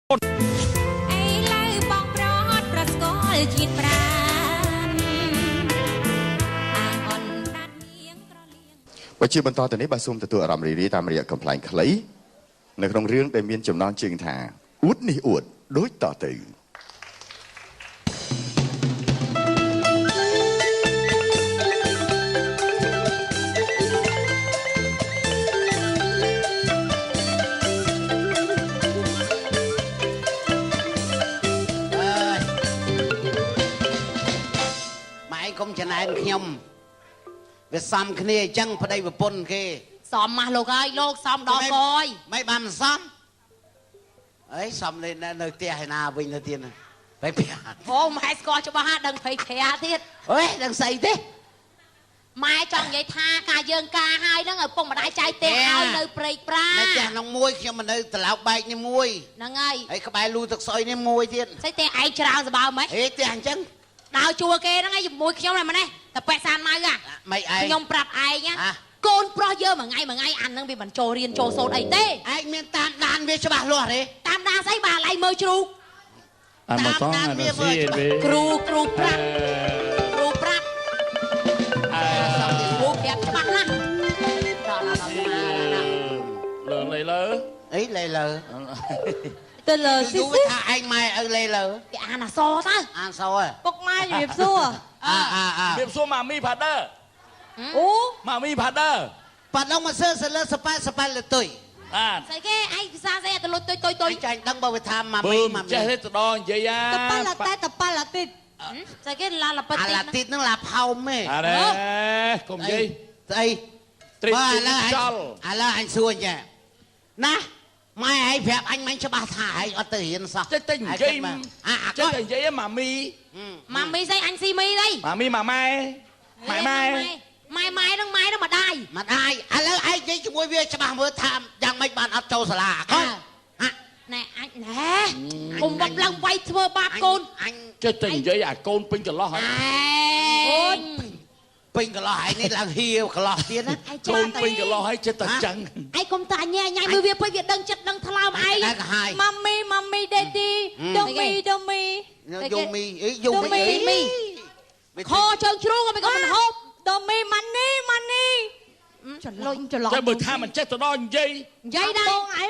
ឥឡូវបងប្រត់ប្រស្គាល់ជាតិប្រានអាងអនដាត់នាងក្រលៀង បើជាបន្តទៅនេះបាទសូមទទួលអារម្មណ៍រីករាយតាមរយៈកំ pl ែងខ្លីនៅក្នុងរឿងដែលមានចំណងជើងថាអួតនេះអួតដូចតទៅ អើយម៉ែកុំចំណែនខ្ញុំវាសំគ្នាអញ្ចឹងប្តីប្រពន្ធគេ សមម៉ាស់លោកអើយលោកសមដល់កយ មិនបានមិនសមអីសមនៅនៅផ្ទះឯណាវិញទៅទៀតណាបែបប្រា អូម៉ែស្គាល់ច្បាស់ហាដឹងភ័យប្រាទៀត អើយដឹងស្អីទេ ម៉ែចង់និយាយថាការយើងការហើយហ្នឹងឲ្យពុកម្ដាយចាយផ្ទះឲ្យនៅព្រៃប្រា នៅផ្ទះក្នុងមួយខ្ញុំមកនៅត្រឡោកបែកនេះមួយ ហ្នឹងហើយ ហើយក្បែរលូទឹកស្អុយនេះមួយទៀត ស្អីផ្ទះឯងច្រើនសបើម៉េច ហេផ្ទះអញ្ចឹង ដើរជួលគេហ្នឹងឯងជាមួយខ្ញុំហ្នឹងម៉េះតែប៉ែសានម៉ៅហ่ะ មិនឯង ខ្ញុំប្រាប់ឯងណា ហ៎ កូនប្រុសយើងមួយថ្ងៃមួយថ្ងៃអានហ្នឹងវាមិនចូលរៀនចូលសូត្រអីទេ ឯងមានតាមដានវាច្បាស់លាស់ទេ តាមដានស្អីបាទឡៃមើលជ្រូក អាមកតងអារស៊ីវា គ្រូគ្រូប្រាប់គ្រូប្រាប់គ្រូប្រាប់ច្បាស់ណាស់ដល់ដល់ដល់ណា លើលេលើ អីលេលើ ទៅលើ យូ ស៊ីស៊ី រថាឯងម៉ែឪលេលើ គេអានអសរទៅ អានសោហ៎ ពុកម៉ែជំរាបសួរ អាអាអា រៀបសួរម៉ាមីផាដឺ អូ ម៉ាមីផាដឺ ប៉ាដងមកសើសលើសប៉ែសប៉ែលតុយ បាទ ស្អីគេឯងភាសាស្អីអត់ទៅលុយតុយតុយតុយ អញចាញ់ដឹងបើវាថាម៉ា បើ មីម៉ាមី ចេះទេទៅដល់និយាយអា តប៉ាឡាតែតប៉ាឡាទីត ស្អីគេឡាឡាប៉ា អា ទី ឡាទីតហ្នឹងឡាផោមទេ អរេកុំនិយាយ ស្អី ត្រី បើឥឡូវ ចល ឥឡូវអញសួរចាណាម៉ែឯងប្រាប់អញមិញច្បាស់ថាឯងអត់ទៅរៀនសោះ ចេះតែនិយាយ អាអា ចេះតែនិយាយម៉ាមី ម៉ាមីស្អីអញស៊ីមីស្អី ម៉ាមីម៉ាម៉ែម៉ែម៉ែ ម៉ែម៉ែហ្នឹងម៉ែហ្នឹងម្ដាយ ម្ដាយឥឡូវឯងនិយាយជាមួយវាច្បាស់មើលថាយ៉ាងម៉េចបានអត់ចូលសាលាអាកុយហា ណែអញណែកុំវឹកឡើងវាយធ្វើបាបកូន អញ ចេះតែនិយាយអាកូនពេញកន្លោះហើយ អូន ពេញកន្លោះឯងនេះឡើងហៀវកន្លោះទៀតណា ឯង កូនពេញកន្លោះហើយចេះតែចឹង ឯងកុំតាញ៉ែញ៉ៃមើលវាពេកវាដឹងចិត្តដឹងថ្លើមឯង តែកាហាយ ម៉ាមីម៉ាមីដេឌីដូមីដូមី យូមីអីយូមីអី មីខជើងជ្រូកមិនក៏មិនហូប ដូមីម៉ានីម៉ានីច្រឡំច្រឡំ ចេះបើថាមិនចេះទៅដល់និយាយ និយាយដែរ បងឯង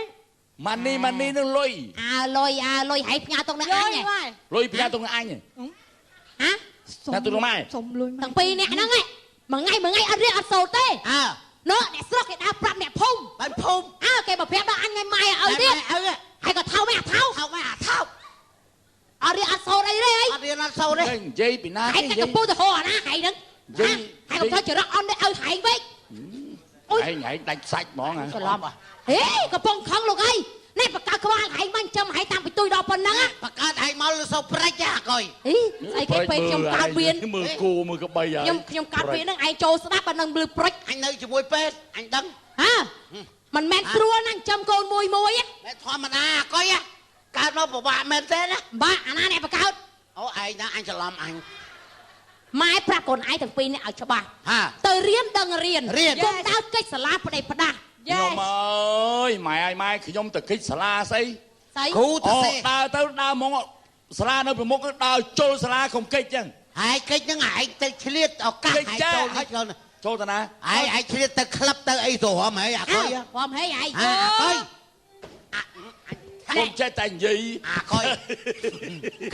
ម៉ានីម៉ានីនឹងលុយ អើលុយអើលុយហែងផ្ញើទុកនៅអញ លុយម៉ែ លុយផ្ញើទៅនឹងអញ ហ៎ តែទូរម៉ែ សុំលុយម៉ែ ទាំងពីរអ្នកហ្នឹងឯងមួយថ្ងៃមួយថ្ងៃអត់រៀនអត់សូត្រទេ អើ នោះអ្នកស្រុកគេដើរប្រាប់អ្នកភូមិ បានភូមិ អើគេមកប្រាប់ដល់អញថ្ងៃម៉ែឲ្យទៀត ឪ ហើយក៏ថោមិនអាថោ ថោកម៉ែអាថោក អត់រៀនអត់សូត្រអីទេអី អត់រៀនអត់សូត្រទេ និយាយពីណា ហែង គេនិយាយ តែកំពុងទៅហោអាណាហែងហ្នឹង និយាយ ហែងកុំធ្វើចរកអន់ទេឲ្យហែងវិញ អូយ ឯងឯងដាច់សាច់ហ្មងហ៎ ច្រឡំហេកំពុងខឹងលោកអីនេះបកក្បាលហែងបាញ់ចំហែងតាមពីទុយដល់ប៉ុណ្ណឹង បកើតឯងមកលសូព្រិចអាកុយ អីស្អីគេពេលខ្ញុំកើតវៀន មើលគោមើលក្បីហើយ ខ្ញុំខ្ញុំកើតវៀនហ្នឹងឯងចូលស្ដាប់បើនឹងលឺប្រិច អញនៅជាមួយពេទ្យអញដឹង ហាមិនមែនស្រួលណាស់ចំកូនមួយមួយ មិនធម្មតាអាកុយកើតមកពិបាកមែនទេណា បាអាណាអ្នកបកើត អូឯងណាអញច្រឡំអញ ម៉ែប្រាប់កូនឯងទាំងពីរនេះឲ្យច្បាស់ ហា ទៅរៀនដឹងរៀន រៀន កុំដើរកិច្ចសាលាប្តីផ្ដាស់ ខ្ញុំអើយម៉ែអើយម៉ែខ្ញុំទៅគិតសាលាស្អី ស្អី គ្រូទៅ អូ សេ ដើរទៅដើរហ្មងសាលានៅប្រមុខដើរចូលសាលាកុំកិច្ចចឹង ហើយកិច្ចហ្នឹងឯងទៅឆ្លៀតឱកាស កិច្ច ឯង ចា ចូលនេះចូល ចូលទៅណា ឯងឯងឆ្លៀតទៅក្លឹបទៅអីទៅរំហីអាកុយ ហមហេឯង អាកុយ កុំចេះតែនិយាយ អាកុយ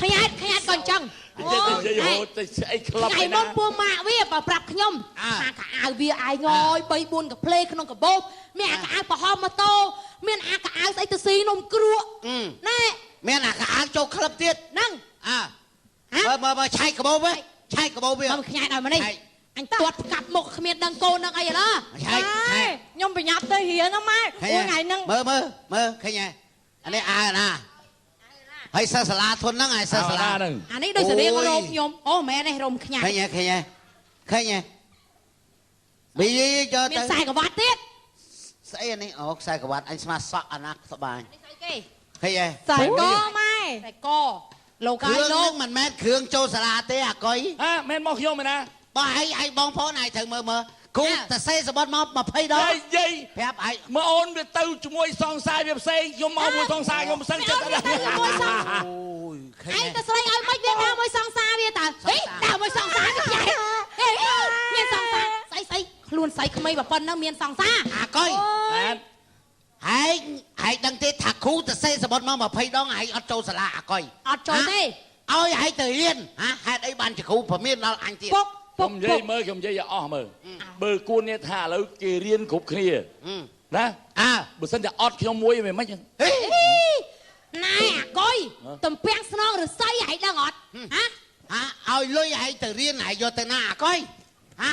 ខ្ញាតខ្ញាតក៏អញ្ចឹង ចេះតែនិយាយរហូតទៅស្អីក្លឹប ថ្ងៃ ឯណា មុនពួកម៉ាក់វាបើប្រាប់ខ្ញុំថាកៅអៅវាឯងអើយ3 4កាផ្លេក្នុងកាបូបមានអាកៅអៅប្រហមម៉ូតូមានអាកៅអៅស្អីទៅស៊ីនំគ្រក់ណែ មានអាកៅចូលក្លឹបទៀត ហ្នឹង អើមើលមើលមើលឆែកកាបូបហ៎ឆែកកាបូបវា មកខ្ញាតឲ្យមកនេះអញទាត់ផ្កាប់មុខគ្មានដឹងកូននឹងអីឥឡូវ ឆែកឆែក ខ្ញុំប្រញាប់ទៅរៀនណាម៉ែអូថ្ងៃហ្នឹង មើលមើលមើលឃើញហ៎អានេះអាវណាហើយសិស្សសាលាធនហ្នឹងហើយសិស្សសាលា ហ្នឹង អានេះដូចសរៀងរោមខ្ញុំអូមែនទេរោមខ្ញាត ឃើញហ៎ឃើញហ៎ឃើញហ៎ប៊ីយក មាន ទៅ ខ្សែក្រវ៉ាត់ទៀត ស្អីអានេះអូខ្សែក្រវ៉ាត់អញស្មាសក់អាណាសបាយ នេះស្អីគេ ឃើញហ៎ ខ្សែកម៉ែ ខ្សែកលោក គ្ អើយលោក រឿងហ្នឹងមិនមែនគ្រឿងចូលសាលាទេអាកុយ ហាមែនមកខ្ញុំឯណា បើឯងឯងបងប្អូនឯងត្រូវមើលមើល គ្រូតសេសបុតមក20ដង យាយយាយ ប្រាប់ឯង មើលអូនវាទៅជាមួយសង្សារវាផ្សេងខ្ញុំមកមួយសង្សារខ្ញុំមិនសឹងចិត្ត ទៅ ឡូវក្មេងប៉ុណ្ណឹងមានសង្សារអាកុយ បាទ ហែងហែងដឹងទេថាគ្រូទៅសេសបុតមក20ដងហែងអត់ចូលសាលាអាកុយ អត់ចូលទេ ឲ្យហែងទៅរៀនហ่าហេតុអីបានជាគ្រូព្រមានដល់អញទៀត ពុកពុ ខ្ញុំនិយាយមើលខ្ញុំនិយាយឲ្យអស់មើលបើគួននេះថាឥឡូវគេរៀនគ្រប់គ្នាណា អើ បើសិនតែអត់ខ្ញុំមួយមិនម៉េច ណែអាកុយតំពាំងស្នងឫស្សីហែងដឹងអត់ហ៎ ហ่าឲ្យលុយហែងទៅរៀនហែងយកទៅណាអាកុយហ่า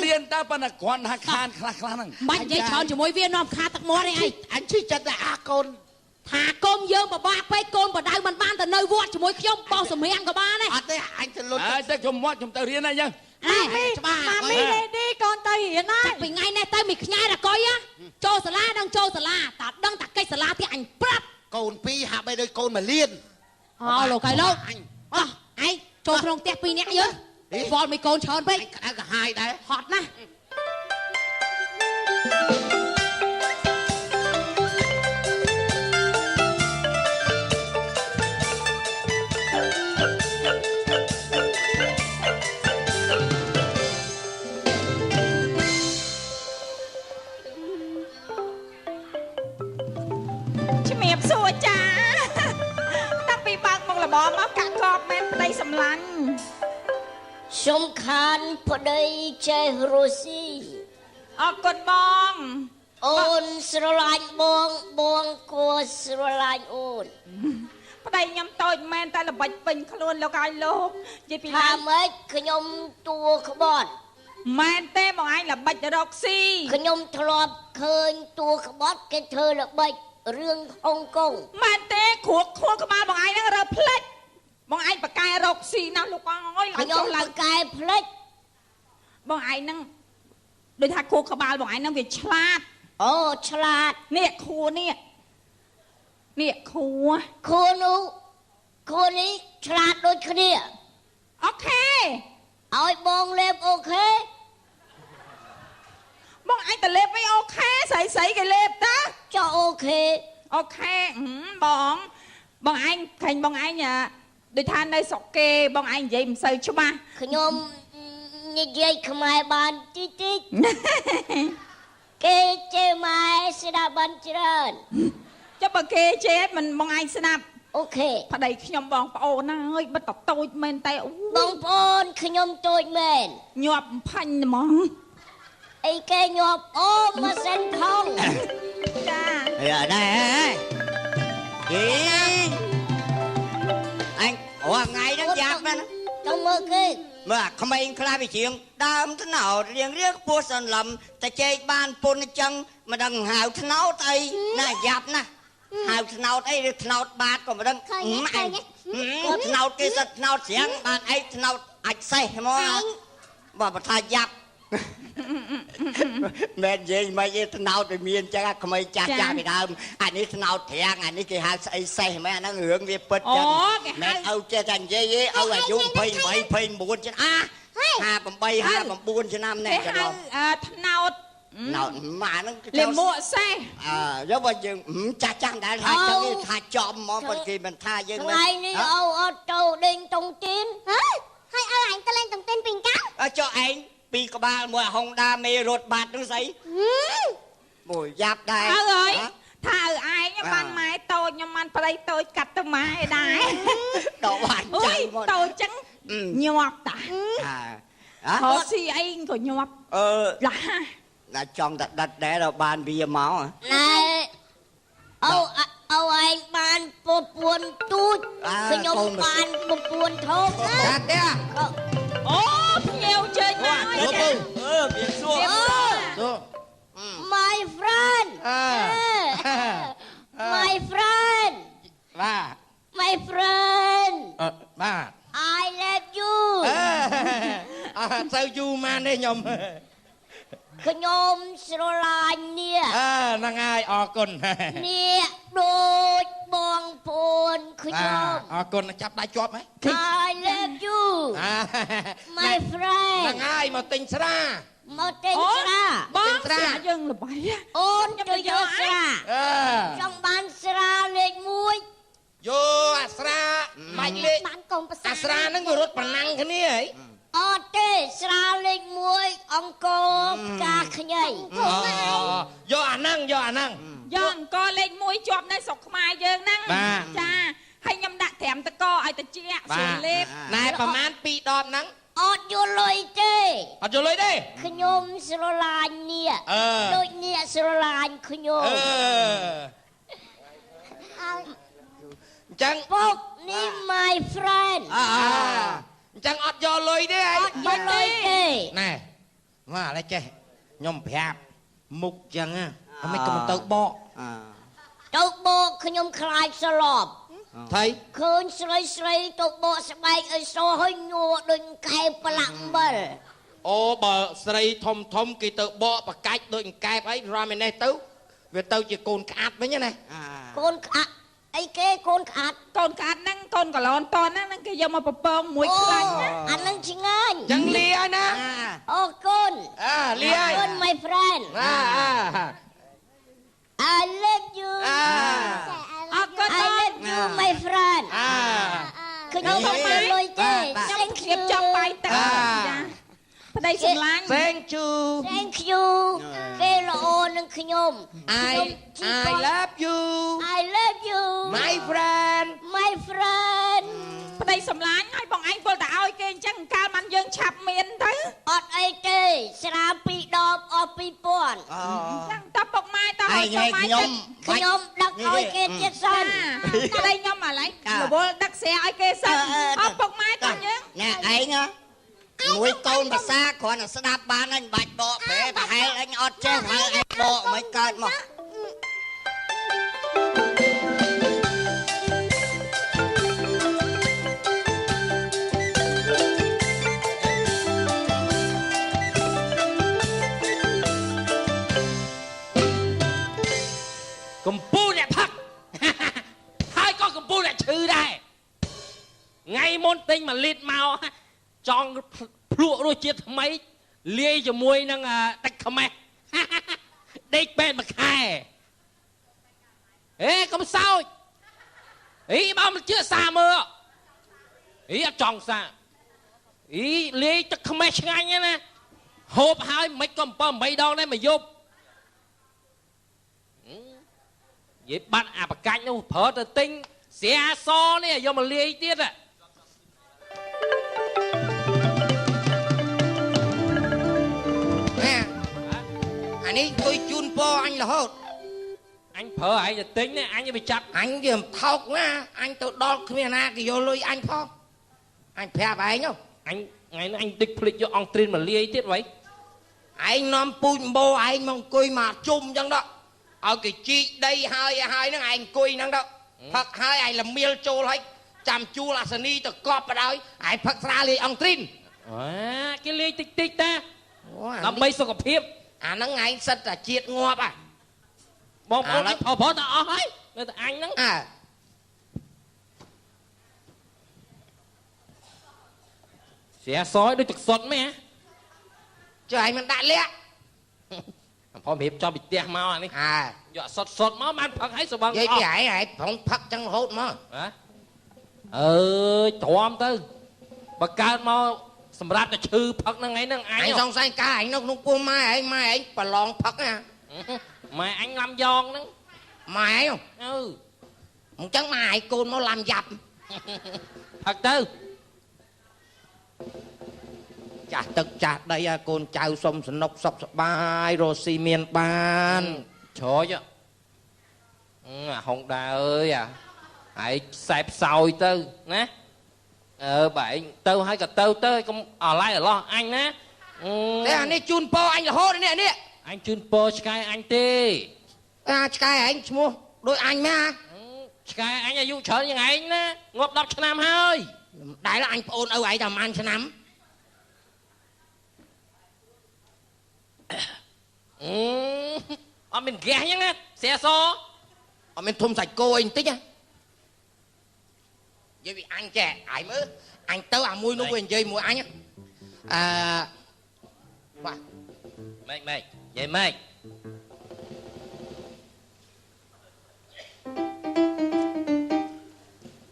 រៀនតើប៉ុន្តែគ្រាន់ថាខានខ្លះខ្លះហ្នឹង បាច់និយាយច្រើនជាមួយវានាំខាទឹកមាត់ឯង អញឈឺចិត្តតែអាកូន ថាកុំយើងបបាក់ពេកកូនបដៅមិនបានទៅនៅវត្តជាមួយខ្ញុំបោះសម្រាំងក៏បានដែរ អត់ទេអញទៅលុត អើតែខ្ញុំវត្តខ្ញុំទៅរៀនហើយចឹង ច្បាស់ ម៉ាមីលេឌីកូនទៅរៀនហើយ ចាប់ពីថ្ងៃនេះទៅមីខ្ញែរកុយចូលសាលាដឹងចូលសាលាតាដឹងតាកិច្ចសាលាទៀតអញប្រាប់ កូនពីរហាក់បីដូចកូនមួយលាន អូលោកឯងលោក អញ អោះឯងចូលក្នុងផ្ទះពីរនាក់យើងវល់មីកូនច្រើនពេក ក្តៅក្រហាយដែរ ហត់ណាស់ ជំរាបសួរចាតាំងពីបើកមុខរបរមកកាក់កបមែនប្តីសម្លាញ់ ខ្ញុំខានប្តីចេះរស់ស៊ី អរគុណបង អូនស្រឡាញ់បងបងគួរស្រឡាញ់អូន ប្តីខ្ញុំតូចមែនតែល្បិចពេញខ្លួនលោកឲ្យលោកនិយាយពី ថាម៉េចខ្ញុំតួក្បត់ មែនទេបងឯងល្បិចរកស៊ី ខ្ញុំធ្លាប់ឃើញតួក្បត់គេធ្វើល្បិចរឿងហុងកុង មែនទេគ្រួខួរក្បាលបងឯងហ្នឹងរើផ្លិចបងឯងបកកែរកស៊ីណាស់លោកអើយឡើង ខ្ញុំ ចុះឡើង បកកែផ្លិច បងឯងហ្នឹងដូចថាខួរក្បាលបងឯងហ្នឹងវាឆ្លាត អូឆ្លាត នេះខួរនេះនេះខួរ ខួរនោះខួរនេះឆ្លាតដូចគ្នា OK ឲ្យបងលេប OK បងឯងទៅលេបអី OK ស្រីស្រីគេលេបតា ចុះ OK OK បងបងឯងឃើញបងឯងដូចថានៅស្រុកគេបងឯងនិយាយមិនសូវច្បាស់ ខ្ញុំនិយាយខ្មែរបានតិចតិចគេជេរម៉ែស្ដាប់បានច្រើន ចុះបើគេជេរមិនបងឯងស្ដាប់ OK ប្តីខ្ញុំបងប្អូនហើយបិទតតូចមែនតែ បងប្អូនខ្ញុំតូចមែន ញាប់ផាញ់ហ្មង អីគេញាប់អូម៉ាស៊ីនថង ចា អីដែរគេអញរាល់ថ្ងៃហ្នឹងយ៉ាប់ណាស់ ទៅមើលគេ មើលអាក្មេងខ្លះវាជាងដើមថ្នោតរៀងរៀងខ្ពស់សន្លំតែជែកបានពុនអញ្ចឹងមិនដឹងហៅថ្នោតអីណាយ៉ាប់ណាស់ហៅថ្នោតអីឬថ្នោតបាតក៏មិនដឹងម៉ែថ្នោតគេសិតថ្នោតស្រាំងបានអីថ្នោតអាចសេះហ្មងបើថាយ៉ាប់មែននិយាយមិនទេថ្នោតវាមានអញ្ចឹងអាក្មេងចាស់ចាស់ពីដើមអានេះថ្នោតត្រាំងអានេះគេហៅស្អីសេះមែនអាហ្នឹងរឿងវាពិតចឹងមែនឪចេះតែនិយាយទេឪអាយុ28 29ឆ្នាំអា58 59ឆ្នាំនេះ គេហៅថ្នោត ណោតម៉ាហ្នឹង លេមួកសេះ អើយកបើយើងចាស់ចាស់មិនដែលថាចឹងទេថាចំហ្មងប៉ុន្តែគេមិនថាយើងមិន ថ្ងៃនេះឪអត់ទៅដេញតុងទីន ហ៎ហើយឪអញទៅលេងតុងទីនពីកា អើចុះឯងពីក្បាលមួយហុងដាមេរត់បាត់ហ្នឹងស្អីមួយយ៉ាប់ដែរ អើអើយថាឪឯងបានម៉ែតូចខ្ញុំបានប្តីតូចកាត់ទៅម៉ែដែរ ដកបាញ់ចាំមក តូចចឹងញាប់តា អា ហៅស៊ីអីក៏ញាប់ អឺ លះ ណាចង់តែដិតដែរដល់បានវាមក ណែអូអូឯងបានប្រពន្ធទូចខ្ញុំបានប្រពន្ធធំ ណាទេ អូភ្ញៀវជើញមក អឺមានសួរ សួរ My friend My friend បាទ My friend បាទ I love you អត់សូវយូរម៉ានទេខ្ញុំ ខ្ញុំស្រឡាញ់នេះ អើហ្នឹងហើយអរគុណ នេះដូចបងប្អូនខ្ញុំ អរគុណចាប់ដៃជាប់ហ៎ I love you my friend ហ្នឹងហើយមកទិញស្រា មកទិញស្រា បងស្រាយើងល្បី អូនទៅយកស្រាចង់បានស្រាលេខ1 យោអាស្រាបាច់លេខ បានកុំប្រសា អាស្រាហ្នឹងវារត់ប្រណាំងគ្នាហី អត់ទេ ស្រាលេខ1អង្គផ្កាខ្ញីយកអាហ្នឹងយកអាហ្នឹងយកអង្គលេខ1ជាប់នៅស្រុកខ្មែរយើងហ្នឹងចាហើយខ្ញុំដាក់ត្រាំតកឲ្យតិចស្រួលលេបណែប្រហែល2ដបហ្នឹងអត់យកលុយទេអត់យកលុយទេខ្ញុំស្រឡាញ់នេះដូចនេះស្រឡាញ់ខ្ញុំអញ្ចឹងពុកនេះ my friend អញ្ចឹងអត់យកលុយទេអត់យកលុយទេណែមកឥឡូវចេះខ្ញុំប្រាប់មុខចឹងហ៎មិនក៏មិនទៅបកទៅបកខ្ញុំខ្លាចស្លប់ថៃឃើញស្រីស្រីទៅបកស្បែកឲ្យសហើយញ័រដូចកែបប្រឡាក់អំបិលអូបើស្រីធំធំគេទៅបកបកាច់ដូចកែបអីរំឯនេះទៅវាទៅជាកូនក្អាត់វិញណាកូនក្អាត់អីគេកូនក្អាត់កូនក្អាត់ហ្នឹងកូនកឡនតនហ្នឹងគេយកមកពពងមួយខ្លាញ់ណាអាហ្នឹងឆ្ងាញ់ចឹងលាហើយណាអរគុណលាហើយអរគុណ my friend I love you អរគុណ I love you my friend ខ្ញុំអត់យកលុយទេខ្ញុំរៀបចំបាយទឹកចាប្តីសម្លាញ់ Thank you Thank you គេល្អនឹងខ្ញុំ I love you I love you my friend my friend ប្តីសម្លាញ់ឲ្យបងឯងពលតែឲ្យគេអញ្ចឹងកាលបានយើងឆាប់មានទៅអត់អីទេស្រា2ដបអស់2000អញ្ចឹងតពុកម៉ែតឲ្យម៉ែខ្ញុំខ្ញុំដឹកឲ្យគេទៀតសិនប្តីខ្ញុំឥឡូវរវល់ដឹកស្រាឲ្យគេសិនអស់ពុកម៉ែតយើងណែឯងមួយកូនភាសាគ្រាន់តែស្ដាប់បានហើយមិនបាច់បកប្រែប្រហែលអញអត់ចេះហើយឯងបកមិនកើតមកកំពូលអ្នកផឹកហើយក៏កំពូលអ្នកឈឺដែរថ្ងៃមុនទិញ1លីត្រមកចង់ភ្លក់រសជាតិថ្មីលាយជាមួយនឹងទឹកខ្មេះដេកពេទ្យមួយខែហេកុំសោចអីបើមិនជឿសាមើលអីអត់ចង់សាអីលាយទឹកខ្មេះឆ្ងាញ់ណាហូបហើយមិនក៏7 8ដងដែរមកយប់និយាយបាត់អាបកាច់នោះប្រើទៅទិញស្រាសនេះយកមកលាយទៀតអានេះអង្គុយជូនពរអញរហូតអញប្រើឯងទៅទិញនេះអញវាចាប់អញវាមិនថោកណាអញទៅដល់គ្មានណាគេយកលុយអញផងអញប្រាប់ឯងអញថ្ងៃនេះអញតិចភ្លេចយកអង្ទ្រីនមកលាយទៀតវ៉ៃឯងនាំពូជម្បោឯងមកអង្គុយមកជុំអញ្ចឹងដល់ឲ្យគេជីកដីហើយហើយហ្នឹងឯងអង្គុយហ្នឹងដល់ផឹកហើយឯងលមៀលចូលហើយចាំជួលអាសនីទៅកប់បដ ாய் ឯងផឹកស្រាលាយអង្ទ្រីនអាគេលាយតិចតិចតាដើម្បីសុខភាពអាហ្នឹងឯងសិតតែជាតិងាប់ហ่ะបងប្អូនអញប្រុសតែអស់ហើយនៅតែអញហ្នឹងអើស្រាសយដូចទឹកសុទ្ធមែនចុះឯងមិនដាក់លាក់ ផងរៀបចំពីផ្ទះមកអានេះអើយកសុទ្ធសុទ្ធមកបានផឹកហើយសបងនិយាយពីឯងឯងប្រងផឹកចឹងរហូតមកហ៎អើយទ្រាំទៅបើកើតមកសម្រាប់តែឈឺផឹកហ្នឹងឯងហ្នឹងអញសង្ស័យកាឯងនៅក្នុងពោះម៉ែឯងម៉ែឯងប្រឡងផឹកណាម៉ែអញឡាំយ៉ងហ្នឹងម៉ែឯងអឺអញ្ចឹងម៉ែឯងកូនមកឡាំយ៉ាប់ផឹកទៅចាស់ទឹកចាស់ដីឲ្យកូនចៅសុំសនុកសុខសប្បាយរស់ស៊ីមានបានជ្រោចអាហុងដាអើយអាឯងខ្សែផ្សោយទៅណាអើបើឯងទៅហើយក៏ទៅទៅកុំអឡៃអឡោះអញណាតែអានេះជូនពរអញរហូតនេះនេះអញជូនពរឆ្កែអញទេអាឆ្កែឯងឈ្មោះដូចអញម៉ាឆ្កែអញអាយុច្រើនជាងឯងណាងាប់10ឆ្នាំហើយដែលអញប្អូនឪឯងតែប្រហែលឆ្នាំអត់មានហ្គាសហ្នឹងណាស្រាសអត់មានធំសាច់គោអីបន្តិចណានិយាយពីអញចេះឯងមើលអញទៅអាមួយនោះវានិយាយមួយអញអឺបាទម៉េចម៉េចនិយាយម៉េច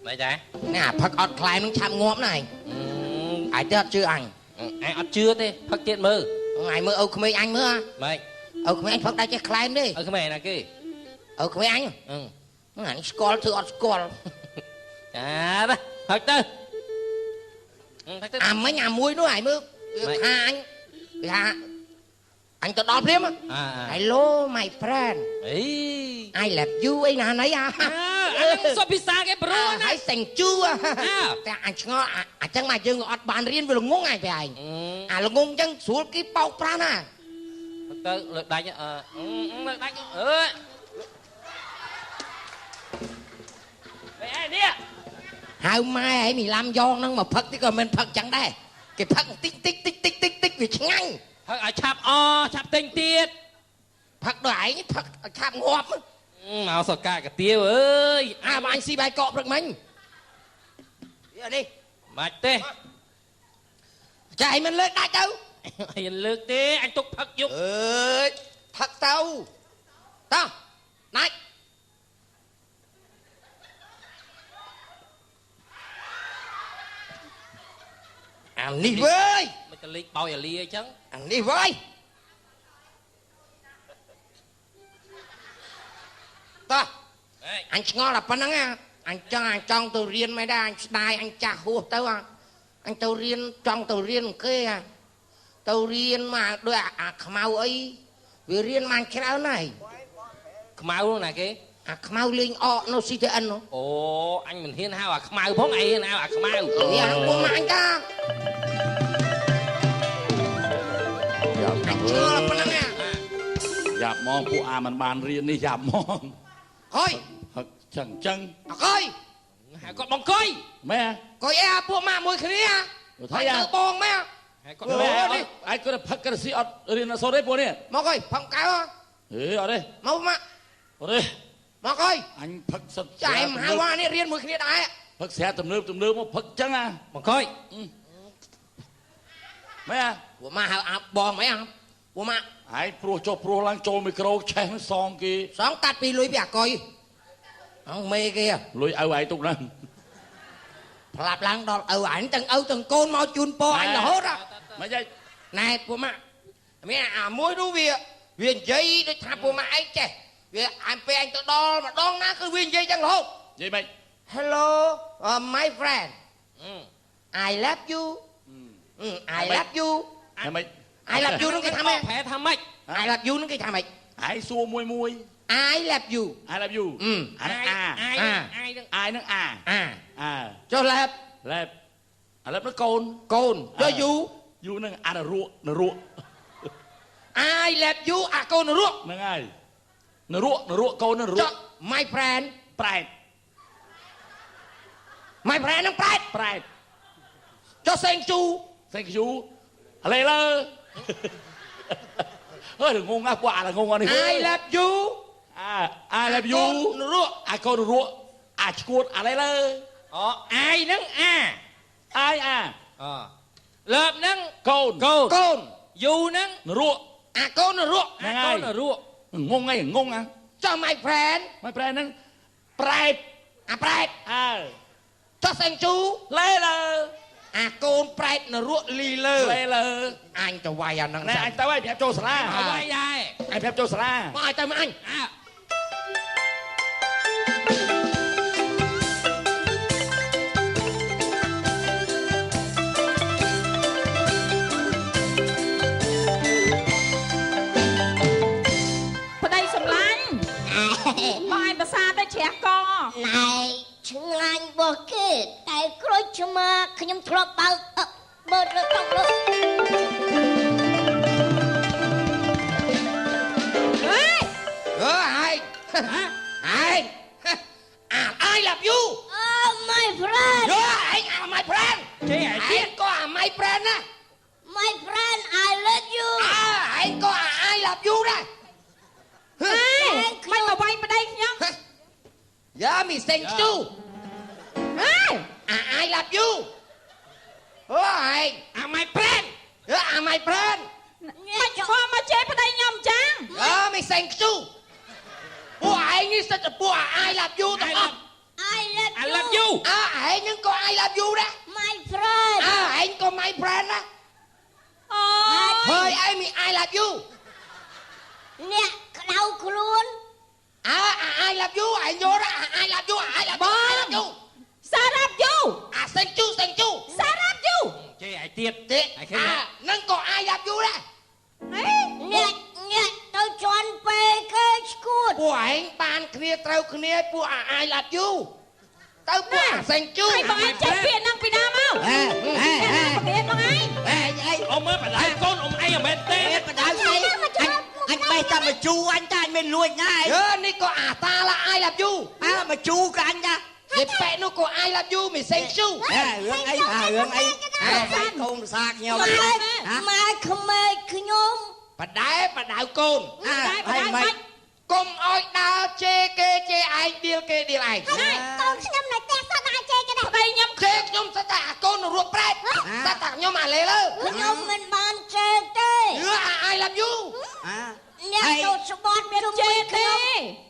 ម៉េចដែរ ណាផឹកអត់ខ្លែមនឹងឆាប់ងាប់ណាឯងឯងទៅអត់ជឿអញ ឯងអត់ជឿទេផឹកទៀតមើល ឯងមើលឪក្មេងអញមើល ម៉េច ឪក្មេងអញផឹកដែរចេះក្លែមទេ ឪក្មេងណាគេ ឪក្មេងអញអញស្គាល់ធ្វើអត់ស្គាល់ ចាផឹកទៅ អាមិញអាមួយនោះឯងមើលវាថាអញវាថាអញទៅដល់ភ្លាម Hello my friend អី I love you អីណាណីអា សុភាសាគេព្រោះណា ហើយ thank you តែអញឆ្ងល់អញ្ចឹងមកយើងអត់បានរៀនវាល្ងងអញបែឯងអាល្ងងអញ្ចឹងស្រួលគេបោកប្រាស់ណា ទៅលើកដាច់លើកដាច់អើយឯនេះ ហៅម៉ែឯងមីឡាំយ៉ងហ្នឹងមកផឹកតិចក៏មិនផឹកចឹងដែរគេផឹកតិចតិចតិចតិចតិចតិចវាឆ្ងាញ់ ផឹកឲ្យឆាប់អឆាប់ទិញទៀត ផឹកដល់ឯងផឹកឲ្យឆាប់ងាប់ មកសកាកាទៀវអើយ អាបើអញស៊ីបាយកកព្រឹកមិញនេះ មិនទេ ចាឯងមិនលើកដាច់ទៅ អញលើកទេអញទុកផឹកយប់ អើយផឹកទៅតោះដាច់អានេះវើយ មិនទៅលេងបោយអាលីអញ្ចឹង អានេះវើយតោះអញឆ្ងល់តែប៉ុណ្្នឹងអញចង់អញចង់ទៅរៀនមិនដែរអញស្ដាយអញចាស់ហួសទៅអញទៅរៀនចង់ទៅរៀនគេទៅរៀនមកដូចអាខ្មៅអីវារៀនបានច្រើនហើយ ខ្មៅណាគេ អាខ្មៅលេងអកនៅ CTN នោះ អូអញមិនហ៊ានហៅអាខ្មៅផងឯងហ៊ានហៅអាខ្មៅ អាហ្នឹងពួកម៉ាក់អញតា យ៉ាប់ ឆ្ងល់ប៉ុណ្្នឹង យ៉ាប់ហ្មងពួកអាមិនបានរៀននេះយ៉ាប់ហ្មង ហុយ ហឹកចឹងចឹង អកុយ ហៅគាត់បងកុយ ម៉ែ កុយអីអាពួកម៉ាក់មួយគ្នា ថៃ ទៅបងម៉ែ ហៅគាត់ នេះឯងគាត់ផឹកក្រស៊ីអត់រៀនអត់សូត្រទេពួកនេះ មកកុយផឹកកៅ ហេអត់ទេ មកម៉ាក់ អត់ទេ មកកុយ អញផឹកសិត ចាឯងហៅអានេះរៀនមួយគ្នាដែរ ផឹកស្រាទំនើបទំនើបមកផឹកចឹងអា បងកុយ ម៉ែ ពួកម៉ាក់ហៅអាបងម៉ែពួកម៉ាក់ ឯងព្រោះចុះព្រោះឡើងចូលមីក្រូឆេះសងគេ សងកាត់ពីលុយពីអាកុយអង្គមេគេ លុយឪឯងទុកហ្នឹង ផ្លាប់ឡើងដល់ឪអញទាំងឪទាំងកូនមកជូនពរអញរហូត មិនយាយ ណែពួកម៉ាក់មានអាមួយនោះវាវានិយាយដូចថាពួកម៉ាក់ឯងចេះវាអញពេលអញទៅដល់ម្ដងណាគឺវានិយាយចឹងរហូត និយាយម៉េច Hello my friend I love you I love you ម៉េច I love you នឹងគេថាម៉េច ប្រែថាម៉េច I love you នឹងគេថាម៉េច ឯងសួរមួយមួយ I love you I love you អានឹង A I នឹង I នឹង A អាចុះ love love អា love នឹងកូន កូនចុះ you you នឹងអានរក់នរក់ I love you អាកូននរក់ ហ្នឹងហើយនរក់នរក់កូននរក់ my friend ប្រែត my friend នឹងប្រែត ប្រែត ចុះ thank you thank you អលេលើអើយងងណាស់ពួកអាងងនេះ I love you អា I love you នរក់ អាកូននរក់អាឈួតអាលេលើ អូ I នឹងអា I អា អលើបនឹង កូន កូន កូន you នឹង នរក់ អាកូននរក់ អាកូននរក់ ងងអីងងអា ចុះ my friend my friend ហ្នឹងប្រែត អាប្រែត អើ ចុះ thank you លេលើ អាកូនប្រែតនរក់លីលើ លេលើ អញទៅវាយអាហ្នឹង ណែអញទៅហើយប្រាប់ចូលសាលា វាយដែរ អញប្រាប់ចូលសាលា មកឲ្យទៅមកអញ ប្តីសម្លាញ់ បងឯងប្រសាទៅជ្រះក ណែឆ្ងាញ់របស់គេតែក្រូចឆ្មាខ្ញុំធ្លាប់បើកបើលើតុលើ អើយអើឯងឯងអា I love you Oh my friend យោឯងអា my friend ចេះឯង ទៀតក៏អា my friend ណា My friend I love you អើឯងក៏អា I love you ដែរ មិនមកវាយប្តីខ្ញុំ យ៉ាមី thank you អើ អា I love you អូឯង អា my friend អើអា my friend មិនខំមកជេរប្តីខ្ញុំចឹង អើមី thank you ពួកឯងនេះសិតតែពួកអា I love you ទាំងអស់ I love I love you អើឯងនឹងក៏ I love you ដែរ My friend អើឯងក៏ my friend ដែរ ហើយឯងមាន I love you អ្នកក្តៅខ្លួន អើ I love you ឯងយល់ I love you I love you I love you សារ៉ាប់យូ អា thank you thank you សារ៉ាប់យូ ជេឯទៀត ទេអានឹងក៏ I love you ដែរ អ្នកអ្នកទៅជន់ពេលគេឈួត ពួកឯងបានគ្នាត្រូវគ្នាពួកអា I love you ទៅពួកអា thank you ហើយបងឯងចេះពាក្យហ្នឹងពីណាមក ហេហេហេ បងឯងបងឯង ហេអី អ៊ំមើលបដៅកូនអ៊ំអីអមែនទេ បដៅអីអញបេះតែមកជូអញតែអញមិនលួចណា អើនេះក៏អាតាឡា I love you អើមកជូក៏អញដែរ នេះប៉ែនោះក៏ I love you មិន thank you ហេរឿងអីរឿងអីកូនភាសាខ្ញុំ ម៉ែក្មេកខ្ញុំ បដែបដៅកូន ហើយម៉េច កុំឲ្យដើរជេរគេជេរឯងដៀលគេដៀលឯង កូនខ្ញុំនៅផ្ទះសតតែជេរគេដែរ ប្តីខ្ញុំ ជេរខ្ញុំសតតែអាកូនរស់ប្រែតសតតែខ្ញុំអាលេលើ ខ្ញុំមិនបានជេរទេ អឺ I love you អ្នកចូលស្បត់ មានជេរទេ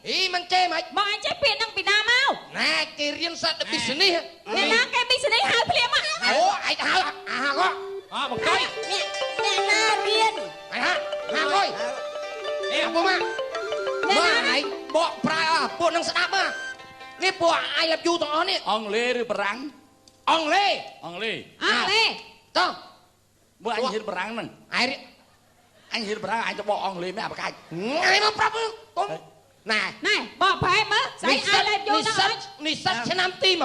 អីមិនជេរមិន បងឯងចេះពាក្យហ្នឹងពីណាមក ណែគេរៀនសិត business អ្នកណាគេ business ហៅភ្លាម អូឯងហៅអាហាក អើបង្កយ អ្នកណារៀន អាហាហាកុយអេពុកម៉ាមើលឯងបកប្រែអស់ពួកនឹងស្ដាប់ហ៎នេះពួក I love you ទាំងអស់នេះ អង់គ្លេសឬបារាំង អង់គ្លេស អង់គ្លេស អង់គ្លេស តោះ មើលអញហ៊ានបារាំងហ្នឹង ឯង អញហ៊ានបារាំងអញទៅបកអង់គ្លេសមែនអាបកាច់ ថ្ងៃមកប្រាប់កុំណែ ណែបកប្រែមើលស្អី I love you ហ្នឹង និស្សិតឆ្នាំទី20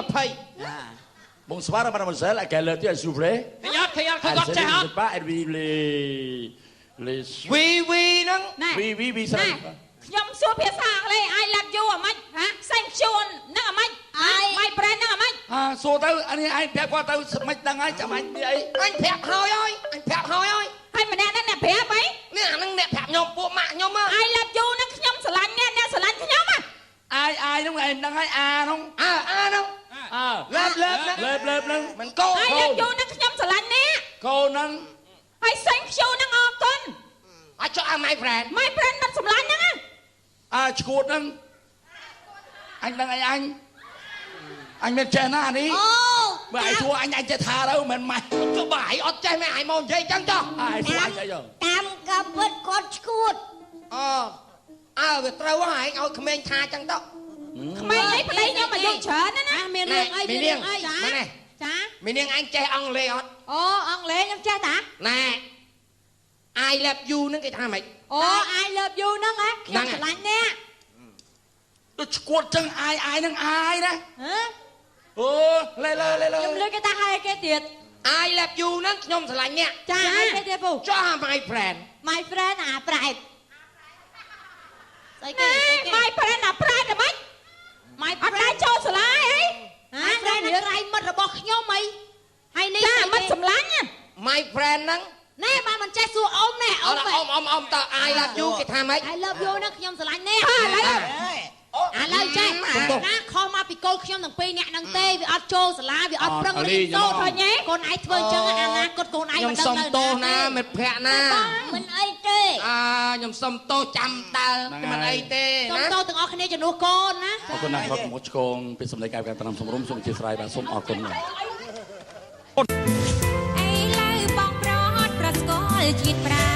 Bonsoir mademoiselle, à quelle heure tu es s'il vous plaît? ឃើញអត់ឃើញអត់ឃើញគាត់ចេះអត់ Pas les les វីវីហ្នឹង វីវីវីស្រី ខ្ញុំសួរភាសាអង់គ្លេស I love you អាម៉េចហ៎ Thank you ហ្នឹងអាម៉េច My friend ហ្នឹងអាម៉េច អាសួរទៅអានេះឯងប្រាប់គាត់ទៅមិនដឹងហើយចាំអញនិយាយអី អញប្រាប់ហើយហើយអញប្រាប់ហើយហើយ ហើយម្នាក់ហ្នឹងអ្នកប្រាប់អី នេះអាហ្នឹងអ្នកប្រាប់ខ្ញុំពួកម៉ាក់ខ្ញុំ I love you ហ្នឹងខ្ញុំស្រឡាញ់អ្នកអ្នកស្រឡាញ់ខ្ញុំហ៎ អាយអាយហ្នឹងឯងដឹងហើយអាហ្នឹង អើអាហ្នឹង អើ លើបលើបហ្នឹង លើបលើបហ្នឹង មិនកូន I love you ហ្នឹងខ្ញុំស្រឡាញ់អ្នក កូនហ្នឹង ហើយ Thank you ហ្នឹងអរគុណ អាចចុះអា my friend My friend មិនស្រឡាញ់ហ្នឹង អើឈួតហ្នឹងអញដឹងអីអញអញមានចេះណានេះ អូ បើឯងសួរអញអញចេះថាទៅមិនម៉េច ចុះបើឯងអត់ចេះមែនឯងមកនិយាយចឹងចុះ ឯងសួរអញអី តាមកាពិតគាត់ឈួត អូអើវាត្រូវហ៎ឯងឲ្យក្មេងថាចឹងទៅ ក្មេងអីប្តីខ្ញុំអាយុច្រើនណាស់ណា មានរឿងអីមានរឿងអី ម៉ែ ចា មីនាងអញចេះអង់គ្លេសអត់ អូអង់គ្លេសខ្ញុំចេះតា ណែ I love you ហ្នឹងគេថាម៉េច អូ I love you ហ្នឹងហ៎ខ្ញុំស្រឡាញ់អ្នក ដូចឈួតចឹងអាយអាយហ្នឹងអាយណា ហ៎ អូលេលើលេលើ ខ្ញុំលើគេថាឲ្យគេទៀត I love you ហ្នឹងខ្ញុំស្រឡាញ់អ្នក ចាឲ្យគេទៀតពូ ចុះ my friend my friend អាប្រែតស្អីគេ my friend អាប្រែតហ្មង my អត់ដែរចូលសាលាអី my friend រៃមិត្តរបស់ខ្ញុំអីហើយនេះ ចាមិត្តសម្លាញ់ my friend ហ្នឹង ណែបើមិនចេះសួរអ៊ំណែអ៊ំ អ៊ំអ៊ំអ៊ំតើ I love you គេថាម៉េច I love you ហ្នឹងខ្ញុំស្រឡាញ់ណែឥឡូវចេះណាខុសមកពីកូនខ្ញុំទាំងពីរអ្នកហ្នឹងទេវាអត់ចូលសាលាវាអត់ប្រឹងរៀនសូត្រឃើញទេកូនឯងធ្វើអញ្ចឹងអនាគតកូនឯងមិនដឹង ខ្ញុំសុំទោសណាមិត្តភក្តិណា មិនអីទេ អើខ្ញុំសុំទោសចាំដើរមិនអីទេ សុំទោសទាំងអស់គ្នាជំនួសកូនណា អរគុណណាស់គាត់មកឆ្កងពីសម្លេងកាយការតាមសំរុំសូមអធិស្ឋានបាទសូមអរគុណណា ឥឡូវបងប្រត់ប្រស្គាល់ជាតិប្រា